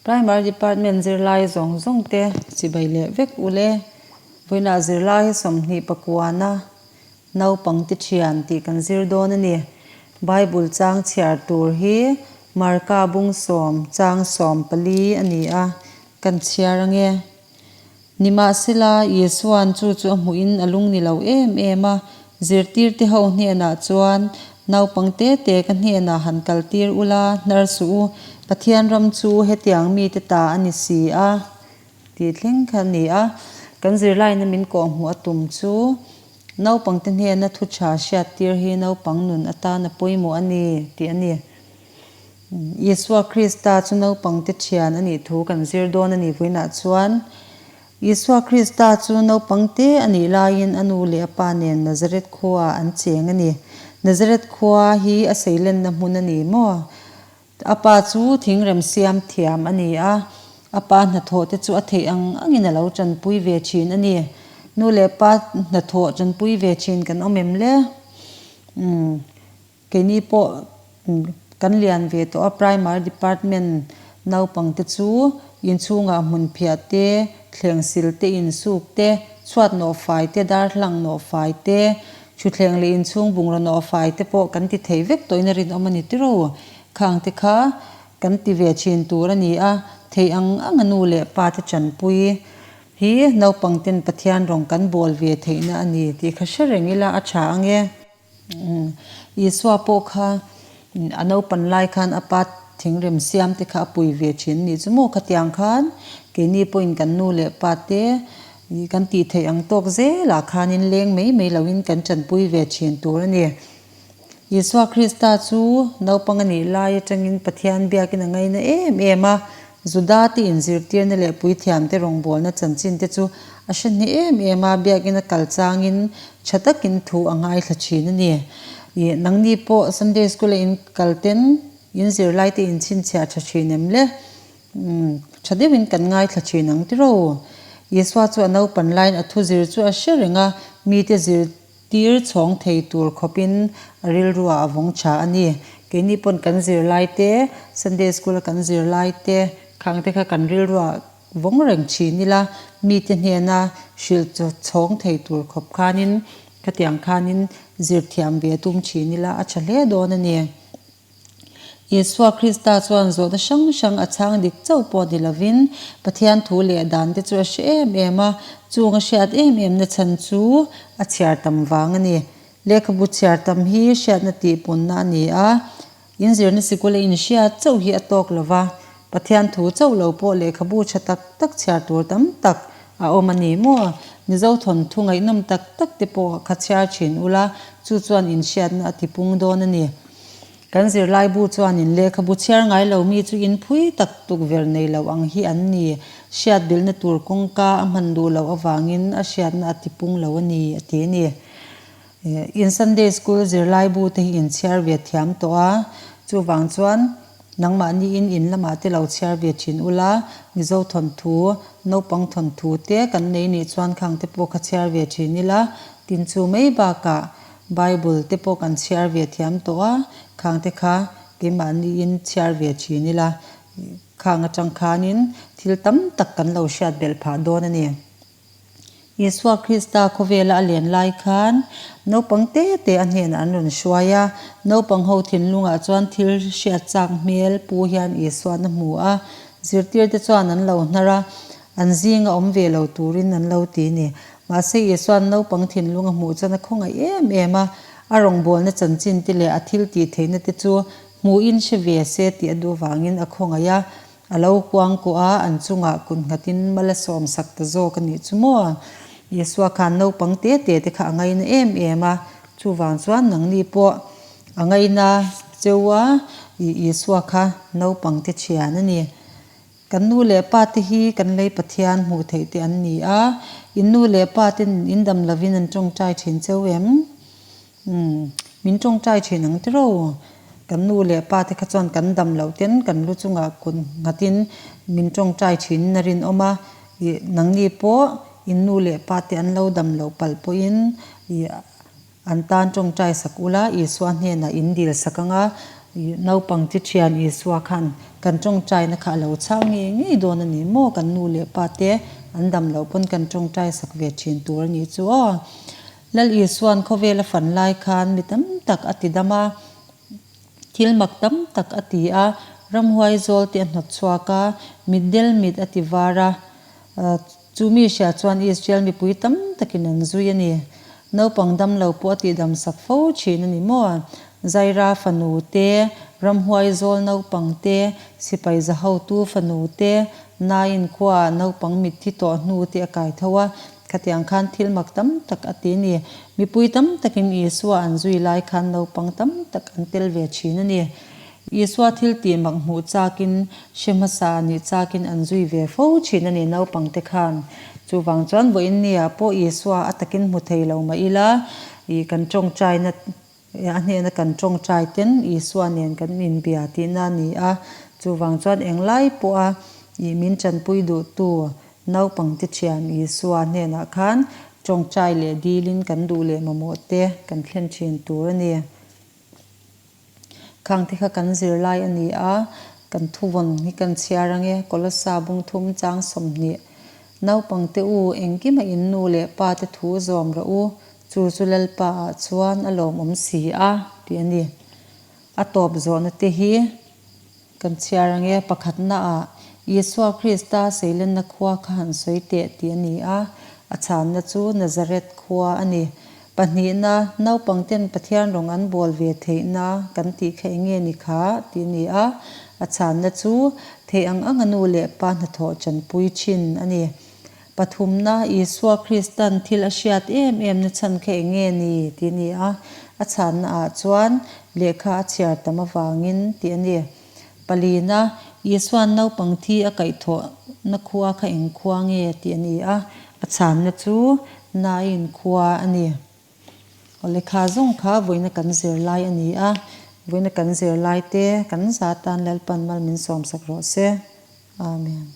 Primary Department zirlai zawng zawng te chibai leh vek ule. Vawiinah zirlai hi 20 pakuana naupang te thian tih kan zir dawn a ni. Bible chang chhiar tur hi Marka bung sawm chang 14 a ni a, kan chhiar ange. Nimahsela, Isua'n chu chu a hmuhin a lung ni lo em em a, zirtirte ho hnenah chuan, Naupang te te ka hnenah han kaltir ula, hnar suh u, Pathian ram chu hetiang mite ta a ni si a, tih thleng kha a ni a. Kan zirlaina min kawhhmuh a tum chu, naupangte hnena thu tha hriattir hi naupang nun atan a pawimawh a ni, tih a ni. Isua Krista chu naupangte thian a nih thu kan zir dawn a nih vawiinah chuan, Isua Krista chu naupangte a nih laiin a nu leh a pa nen Nazareth khuaah an cheng a ni. Nazareth khua hi a seilenna hmun a ni maw? A pa chu thingrem siam thiam a ni a, a pa hnathawh te chu a theih ang angin a lo tanpui ve thin a ni. Nu leh pa hnathawh tanpui ve thin kan awm em le? Umm. Keini pawh kan lian ve tawh a, Primary Department naupangte chu inchhungah hmunphiah te, thleng sil te, insuk te, chhuat nawhfai te, darhlang nawhfai te, thutthleng leh inchhung bungraw nawhfai te pawh kan ti thei vek tawhin a rinawm a ni tiro. Khangte kha kan ti ve thin tur a ni a, theih ang anga nu leh pa te tanpui hi naupangten Pathian rawng kan bawl ve theihna a ni tih kha hre reng ila a tha ang e. Isua pawh kha a naupan lai khan a pa thingrem siam te kha a pui ve thin nih chu maw khatiang khan keini pawhin kan nu leh pa te kan tih theih ang tawk zelah khanin leng mai mai loin kan tanpui ve thin tur a ni. Isua Krista chu naupang a nih lai atangin Pathian biakin a ngaina em em a, Juda te inzirtirna leh puithiamte rawngbawlna chanchin te chu a hre hneh em em a, biakinn a kal changin tha takin thu a ngaithla thin a ni. Ih, nangni pawh Sunday School a in kal ten in zirlai te in chhinchhiah tha thin em le? Umm, tha deuhin kan ngaithla thin ang tiraw? Isua chu a naupan laiin a thu zir chu a hre reng a, mite zir Tir chhawng thei tur khawpin a rilruah a vawng tha a ni. Keini pawn kan zirlai te, Sunday School a kan zirlai te, khang te kha kan rilruah vawng reng thin ila, mite hnena hrilh chhawng thei tur khawp khanin khatiang khanin zir thiam ve tum thin ila a tha hle dawn a ni. Isua Krista chuan zawhna hrang hrang a chhang dik chauh pawh ni lovin, Pathian thu leh dan te chu a hre em em a, chung a hriat em em na chhan chu a chhiar tam vang a ni. Lehkhabu chhiar tam hi hriatna tihpunna a ni a, inzirna sikul a inhriat chauh hi a tawk lo va, Pathian thu chauh lo pawh lehkhabu tha tak tak chhiar tur tam tak a awm a ni maw? Mizo thawnthu ngaihnawm tak tak te pawh kha chhiar thin ula, chu chuan inhriatna a tipung dawn a ni. Kan zirlaibu chuanin lehkhabu chhiar ngai lo mi chu inphui tak tukverh nei lo ang hi an ni. Hriat bilhna tur kawngka a hman duh loh avangin a hriatna a tipung lo a ni, a ti a ni. In Sunday School zirlaibu te hi in chhiar ve thiam tawh a, chuvang chuan nangmahniin in lamah te lo chhiar ve thin ula, Mizo thawnthu, naupang thawnthu te kan nei nih chuan khang te pawh kha chhiar ve thin ila, tin chu mai bakah Bible te pawh kan chhiar ve thiam tawh a, khang te kha keimahniin chhiar ve thin ila, khang atang khanin thil tam tak kan lo hriat belh phah dawn a ni. Isua Krista khawvela a len lai khan naupang te te a hnenah an rawn hruai a, naupang ho thinlungah chuan thil hriat chak hmel pu hian Isua'n a hmu a, zirtirte chuan an lo hnar a, an zinga awm ve lo turin an lo ti ni. Mahse, Isua'n naupang thinlung a hmuh chuan a khawngaih em em a, a rawngbawlna chanchin te leh a thil tih theihna te chu hmuhin hre ve se tih a duh avangin a khawngaih a, a lo kuangkuah a, an chungah kut nghatin mal a sawmsak ta zawk a nih chu maw? Isua khan naupang te te te kha a ngaina em em a, chuvang chuan nangni pawh a ngaina cheu a, Isua kha naupang te thian a ni. Kan nu leh pa te hi kan lei Pathian hmuh theih te an ni a, in nu leh pa ten in dam lovin an tawngtai thin cheu em? Umm, min tawngtai thin ang tiro. Kan nu leh pa te kha chuan kan dam loh ten kan lu chungah kut nghatin min tawngtai thin in a rinawm a, ih nangni pawh in nu leh pa te an lo dam loh palh pawhin ih An tan tawngtai sak ula, Isua hnenah in dil sak ang a, Naupang chi thian Isua khan kan tawngtaina kha a lo chhang ngei ngei dawn a ni maw? Kan nu leh pa te an dam loh pawn kan tawngtai sak ve thin tur a nih chu aw. Lal Isua'n khawvel a fan lai khan mi tam tak a ti dam a, thil mak tam tak a ti a, ramhuai zawl te a hnawt chhuak a, mitdel mit a ti var a, Chu mi hria chuan Israel mipui tam takin an zui a ni. Naupang dam lo pawh a tihdam sak fo thin a ni maw? Zaira fanu te, ramhuai zawl naupang te, sipai za hotu fanu te, Nain khuaah naupang mitthi tawh hnu te a kai tho a, khatiang khan thil mak tam tak a ti a ni. Mipui tam takin Isua an zui lai khan naupang tam tak an tel ve thin a ni. Isua thil tih mak hmuh chakin, hre hmasa nih chakin an zui ve fo thin a ni naupangte khan. Chuvang chuan vawiin nia pawh Isua a takin hmu thei lo mah ila, ih kan tawngtaina, a hnena kan tawngtai ten Isua nen kan inbia tihna a ni a. Chuvang chuan englai pawha ih min tanpui duhtu naupangte thian Isua hnenah khan tawngtai leh dilin kan duh leh mamawh te kan thlen thin tur a ni. Khangte kha kan zirlai a ni a, kan thuvawn hi kan chhiar ang e, Kolossa bungthum chang 20. Naupangte u, engkima in nu leh pa te thu zawm rawh u, chu chu Lalpa ah chuan a lawmawm si a, tih a ni. A tawp zawhna te hi. Kan chhiar ang e, pakhatnaah Isua Krista seilenna khua kha han sawi teh tih a ni a, a chhanna chu Nazareth khua a ni. Pahnihna, naupangten Pathian rawng an bawl ve theihna kan tih kha eng nge ni kha tih a ni a, a chhanna chu theih ang anga nu leh pa hnathawh chanpui thin a ni. Pathumna, Isua Kristan thil a hriat em em na chhan kha eng nge ni tih a ni a, a chhanna ah chuan lehkha a chhiar tam avangin tih a ni. Palina, Isua'n naupang thi a kaihthawh na khua kha eng khua nge tih a ni a, a chhanna chu Nain khua a ni. Aw lehkha zawng kha vawiina kan zir lai a ni a, vawiina kan zir lai te kan za tan Lalpan mal min sawmsak rawh se. Amen.